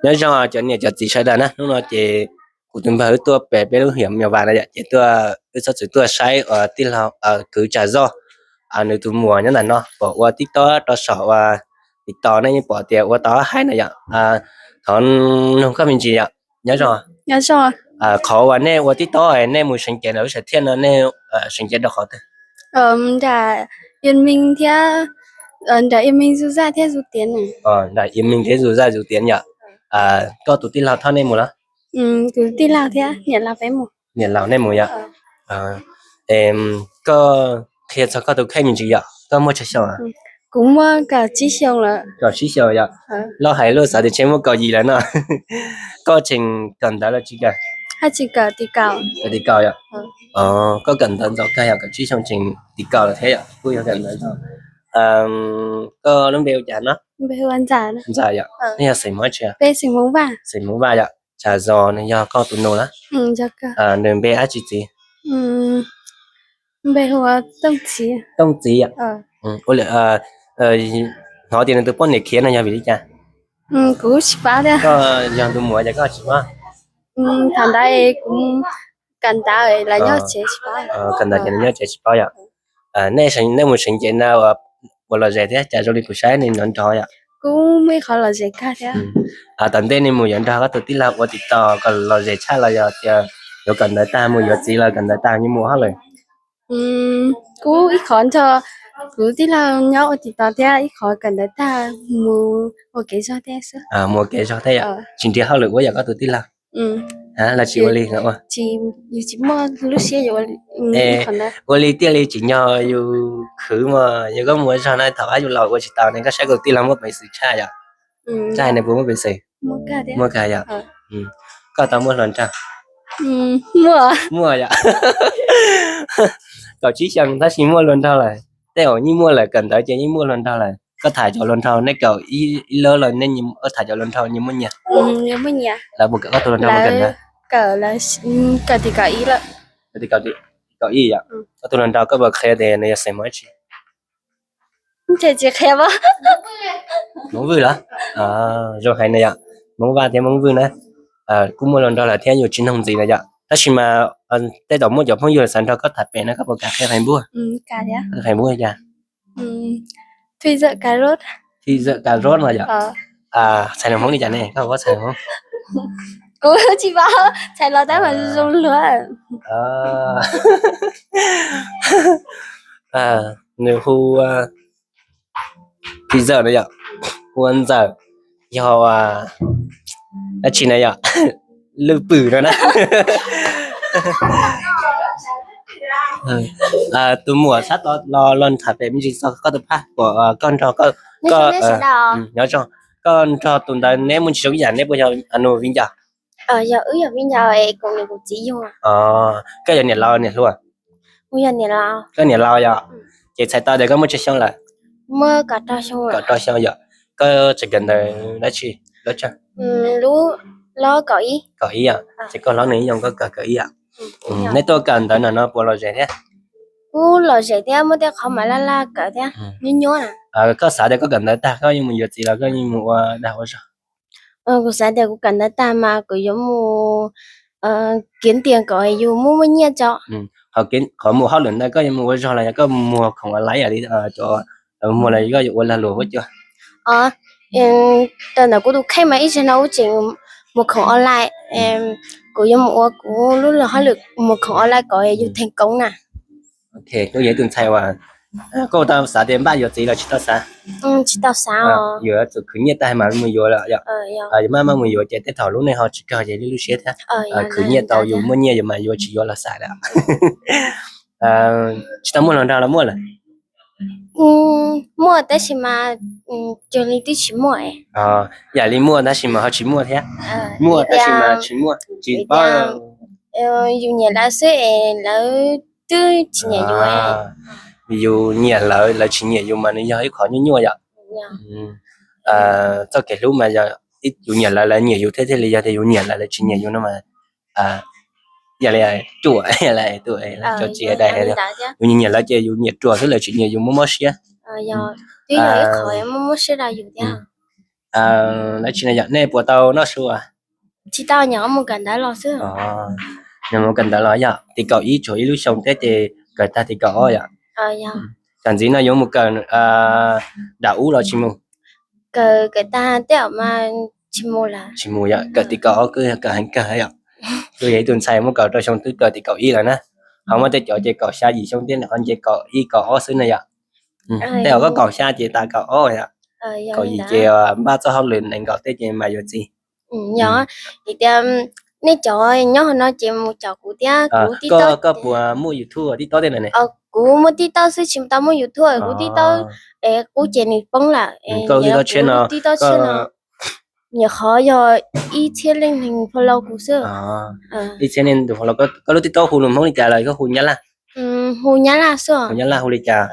Nyob zoo cov niam cov txiv sawv daws na, hnub no ces kuv tus npawg wb tuaj pem peb lub hiam Mos Vas no yom, ces tuaj wb txhob txwm tuaj saib uas tij laug kwv Tsam Zoj, nws tus muam nyob ntawm no pom ua TikTok rau saum uas TikTok nej yeej pom tias ua tau hais no yom. Thov nug koj me ntsis yom, nyob zoo. Qhov uas nej ua TikTok nej mus seev cev ntawm lub sam thiaj no nej seev cev rau qhov twg? Nram Iab Meej thiab, nram Iab Meej Zus Zaj thiab Zus Tiav. Nram Iab Meej thiab Zus Zaj Zus Tiav yom. Koj tus tij laug Thoj nej mus los? Tus tij laug thiab niam laus peb mus. Niam laus nej mus yom. Koj qhia txog koj tus kheej me ntsis yom, koj muaj tsawg xyoo? Kuv muaj kaum tsib xyoo lawm. Kaum tsib xyoo yom. Loj heev, luag xav tias ntshe muaj kaum yim lawm no. Koj tseem kawm ntawv los tsis kawm? Kawm tim kaum yom. Koj kawm ntawv ntxaus kawg yom, kaum tsib xyoo tseem tim kaum lawm thiab yom, kuj yog kawm ntawv ntxaus. Koj lub npe hu cas no? Ntxawm yom. Nej yog xeem Hmoob tsi? Xeem Hmoob Vaj yom. Tsam Zos nws yog koj tus nus na? Nws npe dab tsi txiv? Tooj Txiv yom. Hnov tias nws tus poj niam khiav no yog vim li cas? Kuv tsis paub thiab. Koj yog tus muam ces koj tsis paub. Thaum ntawd kuv kawm ntawv lawv nyob tsev tsis paub. Kawm ntawv ces nws nyob tsev tsis paub yom. Nej mus seev cev na, ua lom zem thiab cas zoo li kuv saib nws nrov nrov yom. Kuv muaj ib qho lom zem kawg thiab. Tom ntej nej mus yuav nrog koj tus tij laug ua TikTok kom lom zem tshaj los yog tias yuav kawm ntawv tag mus yuav txiv los kawm ntawv tag yeej mus hauj lwm? Kuv ib qho nrog kuv tij laug nyob ua TikTok thiab ib qho kawm ntawv tag mus ua kev zog thiab xwb. Mus ua kev zog thiab yom. Tsis nrhiav hauj lwm ua yom koj tus tij laug? Los tsis ua li? Tsis, yus tsis muaj lub siab yuav ua li thiaj li tsim nyog yus khwv mas. Yog koj mus ua zog na thaum ub yus laus ua tsis tau ne, koj saib koj tus tij laug muaj peev xwm tshaj yom. Koj hais nws puas muaj peev xwm? Muaj kawg yom. Koj tau muaj hluas nraug? Muaj yom. Kaum tsib xyoo tab sis muaj hluas nraug lawm. Tej zaum yeej muaj lawm, kawm ntawv ces yeej muaj hluas nraug lawm. Koj tham cov hluas nraug nej kawm ib lab los nej tham cov hluas nraug nyias muaj nyias? Lawv puas kawm, koj tus hluas nraug puas kawm ntawv? Kawm tim kaum ib lawm. Kaum ib yom. Koj tus hluas nraug koj puas qhia tias nws yog xeem Hmoob dab tsi? Tsis qhia. Hmoob Vwj los? Zoo hais no yom. Hmoob Vaj thiab Hmoob Vwj na. Kuj muaj hluas nraug lawm thiab yus tsis noog ntxiv no yom. Tab sis mas tej zaum muaj cov phooj ywg xav nrog koj tham pem no koj puas kam qhia Facebook? Facebook cas? Thij Zawm Kas Rod no yom. Txhais Hmoob li cas ne, koj puas txhais Hmoob? Kuv tsis paub, txhais los tab mas zoo luag. Nws hu Thij Zawm no yom, hu ua Ntxawm, yog dab tsi na yom, Lwj Pwm no na. Tus muam sab tod los los tham pem me ntsis txog koj tus phaj, koj nrog, koj nrog tus ntawd neb muaj ntsis zoo ib yam, neb puas yog nus viv ncaus? Koj yog niam laus niam hluas? Koj niam laus yom. Ces txhais tau tias koj muaj tsawg xyoo lawm? Kaum rau xyoo yom. Koj tseem kawm ntawv dab tsi? Kaum ib yom, ces koj hlob nws ib yam, koj kawm kaum ib yom. Nej tuaj kawm ntawv no no puas lom zem thiab? Kuj lom zem thiab, muaj tej qhov mas laj laj kawm thiab, nyuaj nyuaj. Koj xav tias koj kawm ntawv tag koj yeej mus yuav txiv los koj yeej mus ua dag ua zog? Kuv xav tias kuv kawm ntawv tag mas kuv yuav mus kiav tias kom yus muaj muaj nyiaj tso. Qhov mus hauj lwm ntawd koj yuav mus ua zog los yog koj muag khoom online li cov muag los koj yuav ua lag luam huab cua? Tam ntawm kuv tus kheej mas ib zaug no kuv tseem mus khoom online, kuv yuav mus ua kuv lub luag hauj lwm mus khoom online kom yus theej koob na. Koj yog ib tug ntxhais uas koj tau xav tias npaj yuav txiv los tsis tau xav? Tsis tau xav. Yuav tsum khwv nyiaj tag mas mus yuav lawm yom. Yog maj maj mus yuav ces tej thaum lub neej ho tsis kawg ces lub siab thiab. Khwv nyiaj tau yus muaj nyiaj yus mas yuav tsis yuav los xav lawm. Tsis tau muaj hluas nraug los muaj lawm? Muaj tab sis mas cuag li twb tsis muaj. Yam li muaj tab sis mas ho tsis muaj thiab. Muaj tab sis mas tsis muaj, tsis paub. Yus nyiam lawv xwb es lawv twb tsis nyiam yus. Yus nyiam lawv, lawv tsis nyiam yus mas nws yog ib qhov nyuaj nyuaj yom. Txoj kev hlub mas yog yus nyiam lawv, lawv nyiam yus thiab thiaj li yog tias yus nyiam lawv, lawv tsis nyiam yus no mas yog li ruam, yus nyiam lawv ces yus nyiam ruam xwb, lawv tsis nyiam yus mob mob siab. Twb yog ib qhov mob mob siab rau yus thiab. Dab tsi no yom, nej puas tau noj su? Tsis tau, nyob mus kawm ntawv los xwb. Nyob mus kawm ntawv los yom, tim kaum ib tsuas ib lub xyoo thiab ces kawm tag tim kaum ob yom. Tam ntxiv no yuav mus kawm nram ub los tsis mus? Kawm, kawm tag tej zaum mas tsis mus lawm. Tsis mus yom, kawm tim kaum ob kuj kawm heev kawg yom. Kuj yog ib tug ntxhais muaj kaum rau xyoo twb kawm tim kaum ib lawm na. Ho muaj tej cov ces kaum xya yim xyoo thiab ho nce kaum ib kaum ob xwb na yom. Tej zaum koj kaum xya ces tas kaum ob yom. Kaum yim ces npaj txoj hauj lwm nees nkaum tej ces mas yuav txiv. Yog, vim tias nej cov nyob hauv no ces mus caum kuv thiab. Koj puas muaj YouTube, TikTok tej no ne? Kuv muaj TikTok xwb, tsis tau muaj YouTube. Kuv TikTok es qub ces nws poob lawm. Koj lub TikTok tshiab no, nyuam qhuav yog ib txhiab leej neeg follow kuv xwb. Ib txhiab leej neeg follow. Koj lub TikTok hu lus Hmoob li cas los koj hu Nyab Laj? Hu Nyab Laj xwb. Hu Nyab Laj hu li cas?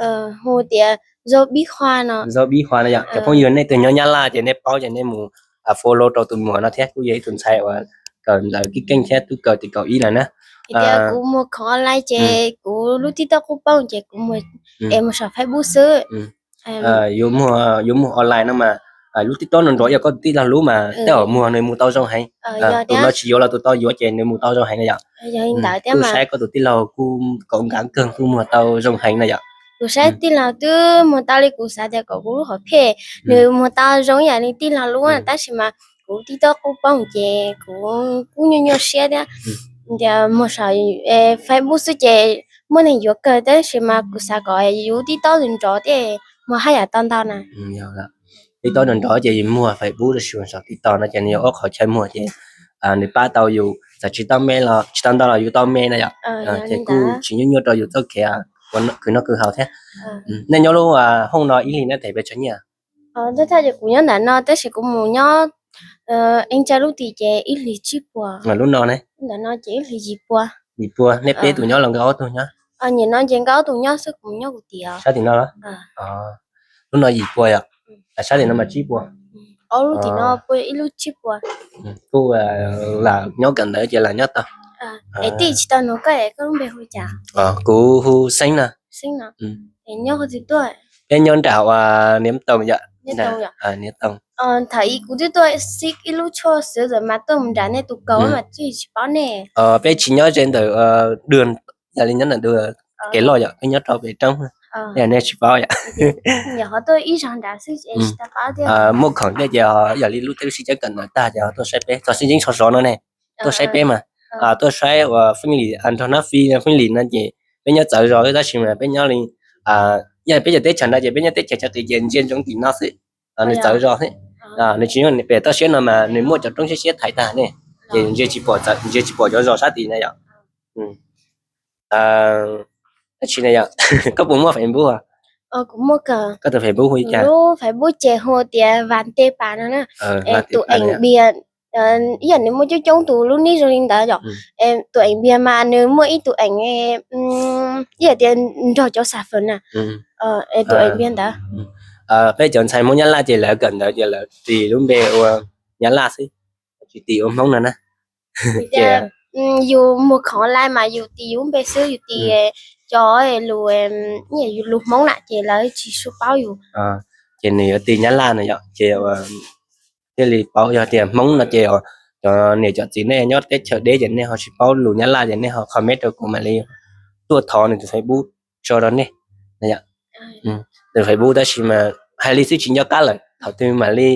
Hu tias Zau Bib Hua no. Zau Bib Hua no yom. Cov phooj ywg nej twg nyob Nyab Laj ces nej paub ces nej mus follow rau tus muam no thiab, kuj yog ib tus ntxhais uas kawm ntawv keej keej thiab twb kawm tim kaum ib lawm na. Tias kuv muag khoom online ces kuv lub TikTok kuj poob ces kuv muag es mus saum Facebook xwb. Yuav muag online no mas lub TikTok no nrov yog koj tus tij laug lub mas tej zaum muag nws mus tau zoo heev. Tus no tsis yuav los tus tau yuav ces nws mus tau zoo heev na yom. Kuj saib koj tus tij laug kuj kaum nkav kawg, kuj muag tau zoo heev na yom. Kuv saib tij laug twb muag tau li kuv xav tias kom kuv lub hom phiaj, nws muag tau zoo yam li tij laug lub, tab sis mas kuv TikTok kuj poob ces kuv kuj nyuaj nyuaj siab thiab. Tias muag saum Facebook xwb ces muaj neeg yuav kawg, tab sis mas kuv xav kom yus TikTok nrov thiaj muag haj yam tau ntau na. TikTok nrov nrov ces yus muag Facebook tab sis saum TikTok no ces nws yog ob qhov chaw muag ces nws pab tau yus, txawm tsis tau me los tsis tau ntau los yus tau me na yom. Ces kuj tsis nyuaj nyuaj rau yus txoj kev khwv noj khwv haus thiab. Nej nyob lub hooj no ib hlis nej them pes tsawg nyiaj? Thaj thaj ces kuv nyob ntawm no tab sis kuv mus nyob Eev Tsa lub tim ces ib hlis tsib puas. Lub no ne? Ntawm no ces ib hlis yim puas. Yim puas. Nej peb tus nyob los nkawd ob tug nyob? Nim no ces nkawd ob tug nyob xwb, kuv nyob kuv tim os. Sab tim no los? Lub no yim puas yom? Sab tim no mas tsib puas. Ob lub tim no ib lub tsib puas. Kuj lam nyob kawm ntawv ces lam nyob tau. Es tij tsis tau nug koj es koj lub npe hu cas? Kuv hu Xeeb no. Xeeb no. Nyob qhov twg tuaj? Peb nyob nram uas Niam Toom yom. Niam Toom. Thaum ub kuv twb tuaj xib ib lub tshuaj xwb mas tuaj mus nram nej tus kaus mas twb tsis paub nej. Peb tsis nyob ze ntawm dua, yam li nyob ntawm dua kev loj yom, peb nyob rau pem roob, nej tsis paub yom. Muaj khoom tej ces yam li lub teb lub sij cab kawm ntawv tag ces tuaj saib peb txog sib ntsib txog zov no ne, tuaj saib peb mas, tuaj saib uas Feej Lim nrog Nab Fij, Feej Lim no ces peb nyob txawv zos xwb tab sis mas peb nyob li, yog peb cov teb chaws ntawd ces peb nyob teb chaws Tshaj Qis ces ntsia ntsoov tim no xwb, nws txawv zos xwb. Nws tsis nyob pem toj siab no mas nws muaj cov roob siab siab thaiv tag ne, ces ntsia tsis pom cov zos sab tid na yom. Dab tsi na yom? Koj puas muaj Facebook? Koj tus Facebook hu li cas? Lub Facebook ces hu tias Vas Tej Pas no na. Tus eem npias, ib yam nws muaj coob coob tus lub nick zoo li ntawd yom. Tus eem npias mas nws muaj ib tus eem, ib yam tias nrog cov xav fawm na. Tus eem npias ntawd. Peb cov ntxhais Hmoob Nyab Laj ces lawv kawm ntawv ces lawv tis lub npe ua Nyab Laj xwb, tsis tis ua Hmoob no na. Yus muag khoom online mas yus tis yus lub npe xwb, yus tis cov lus, yus lus Hmoob na ces lawv tsis paub yus. Ces nws yuav tis Nyab Laj no yom, ces thiaj li paub. Yog tias Hmoob no ces cov niam cov txiv nej nyob teb chaws deb ces nej ho tsis paub lus Nyab Laj ces nej ho comment rau kuv mam li tuaj thov nws tus Facebook tso rau nej. Tus Facebook tab sis mas hais li xwb tsis nco qab lawm, thaum twg mam li,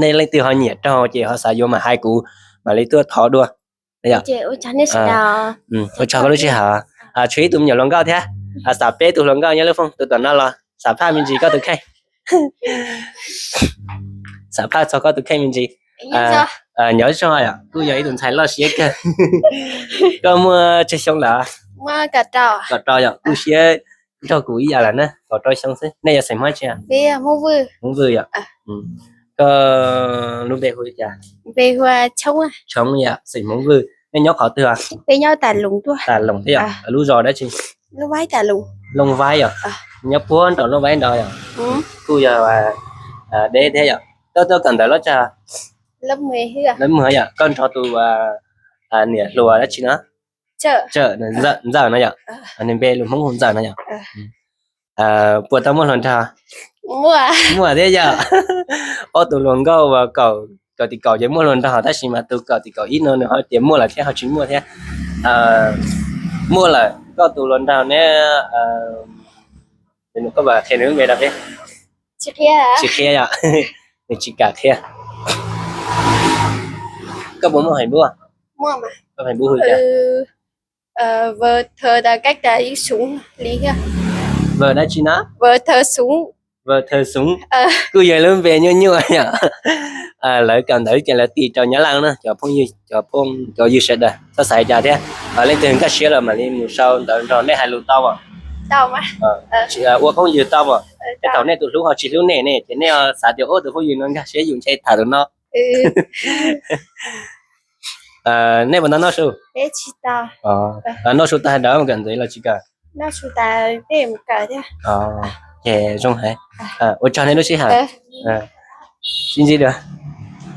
nej leej twg ho nyiam raug ces ho xav yuav mam hais kuv, mam li tuaj thov dua. Ua tsaug koj lub sij hawm. Tshuav ib tug me nyuam hluas nkauj thiab, xam peb tus hluas nkauj nyob lub fooj tus tom no los xam phaj me ntsis koj tus kheej. Xam phaj txog koj tus kheej me ntsis. Nyob zoo yom, kuj yog ib tus ntxhais loj siab kawg. Koj muaj tsawg xyoo lawm? Kaum rau yom, kuj siab nrog kuv ib yam lawm na, kaum rau xyoo xwb. Nej yog xeem Hmoob tsi? Hmoob Vwj yom. Koj lub npe hu li cas? Tshoob yom, xeem Hmoob Vwj. Nej nyob qhov twg? Peb nyob Tas Loos thiab yom. Lub zos dab tsi? Looj Vaib yom. Nyob puag nram Looj Vaib nrad yom. Kuj yog deb thiab yom. Koj tuaj kawm ntawv lab tsi? Lab mws yom. Koj nrog tus niam hluas dab tsi no? Ntxawm no yom. Nws npe lus Hmoob hu Ntxawm no yom. Puas tau muaj hluas nraug? Muaj thiab yog. Ob tug hluas nkauj uas kaum, kaum tim kaum ces muaj hluas nraug, tab sis mas tus kaum tim kaum ib no nws ho tias muaj lawm thiab ho tsis muaj thiab. Muaj lawm, koj tus hluas nraug ne, koj qhia nws lub npe rau peb. Tsis qhia yom? Nws tsis kam qhia. Koj puas muaj Facebook? Koj Facebook hu cas? Vờ dab tsi na? Vờ Thơ Súng. Kuj yog lub npe nyuaj nyuaj yom. Lawv kawm ntawv ces lawv tis rau Nyab Laj na, cov phooj ywg, cov phooj, cov ywg sawv daws txhob xav li cas thiab. Leej twg nkag siab los mam li mus sau ntawv nrog nej hais lus tau as. Ua phooj ywg tau as. Tej thaum nej tus hlub ho tsis hlub nej ne, ces nej xav tias ua tus phooj ywg no nkag siab yus ntshe tham tus no. Nej puas tau noj su? Noj su tag hais daws mus kawm ntawv los tsis kawm? Ces zoo heev. Ua tsaug nej lub sij hawm. Sib ntsib dua.